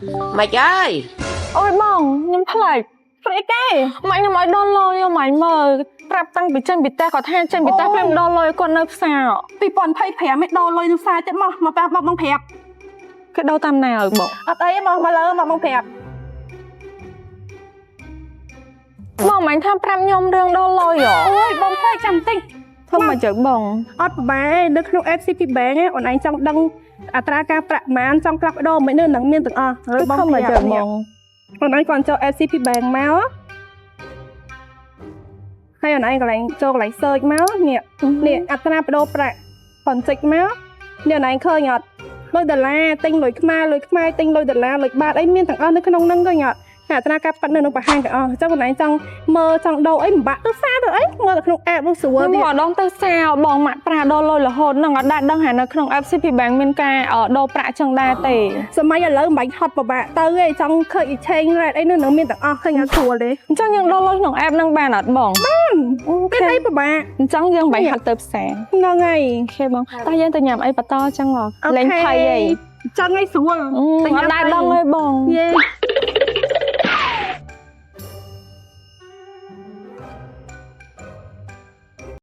មិនអើយ អូយបងខ្ញុំភ្លេច ភ្លេចគេ ម៉ាក់ខ្ញុំឲ្យដល់លុយម៉ាញ់មើលប្រាប់តាំងពីចេញពីផ្ទះគាត់ថាចេញពីផ្ទះភ្លាមដល់លុយគាត់នៅផ្សារ 2025មិនដូរលុយនឹងផ្សារទៀតមកមកប្រាប់មកបងប្រាប់ គេដូរតាមណាឲ្យបង អត់អីទេមកមកលើមកបងប្រាប់ បងម៉ាញ់ថាប្រាប់ខ្ញុំរឿងដូរលុយហ៎ អូយបងភ្លេចចាំតិច ធ្វើមកជើបង អត់ប្របែនៅក្នុង app CP Bank ឯងអូនឯងចង់ដឹងអត្រាការប្រាក់ប៉ុន្មានចង់ផ្លាស់ប្ដូរមិននៅនឹងមានទាំងអស់ គឺ បង ធ្វើមកជើបង អូនឯងគាត់ចូល app CP Bank មកហើយអូនឯងកន្លែងចូលកន្លែង search មកនេះនេះអត្រាប្ដូរប្រាក់គាត់ចុចមកនេះអូនឯងឃើញអត់លុយដុល្លារទិញលុយខ្មែរលុយខ្មែរទិញលុយដុល្លារលុយបាតអីមានទាំងអស់នៅក្នុងហ្នឹងឃើញអត់ហើយអត្រាការប៉ាត់នៅក្នុងបង្ហាញទាំងអស់អញ្ចឹងអូនឯងចង់មើលចង់ដូរអីមិនបាក់ទៅសារទៅអីមើលទៅក្នុង app នោះស្រួល ខ្ញុំ ទៀត មកដងទៅសាបងម៉ាក់ប្រាដូរលុយរហូតនឹងអត់ដែរដឹងថានៅក្នុង app CP Bank មានការដូរប្រាក់ចឹងដែរទេ សម័យឥឡូវមិនបាច់ហត់ពិបាកទៅទេចង់ឃើញ exchange rate អីនោះនឹងមានទាំងអស់ឃើញអត់ស្រួលទេ អញ្ចឹងយើងដូរលុយក្នុង app នឹងបានអត់បងបានអូ មាន ខេ អីពិបាក អញ្ចឹងយើងមិនបាច់ហត់ទៅផ្សារ ហ្នឹងហើយ OK បងតោះយើងទៅញ៉ាំអីបន្តចឹងហ៎លេងថៃអី ចឹងឯងស្រួល អត់ដែរដឹងទេបង យេ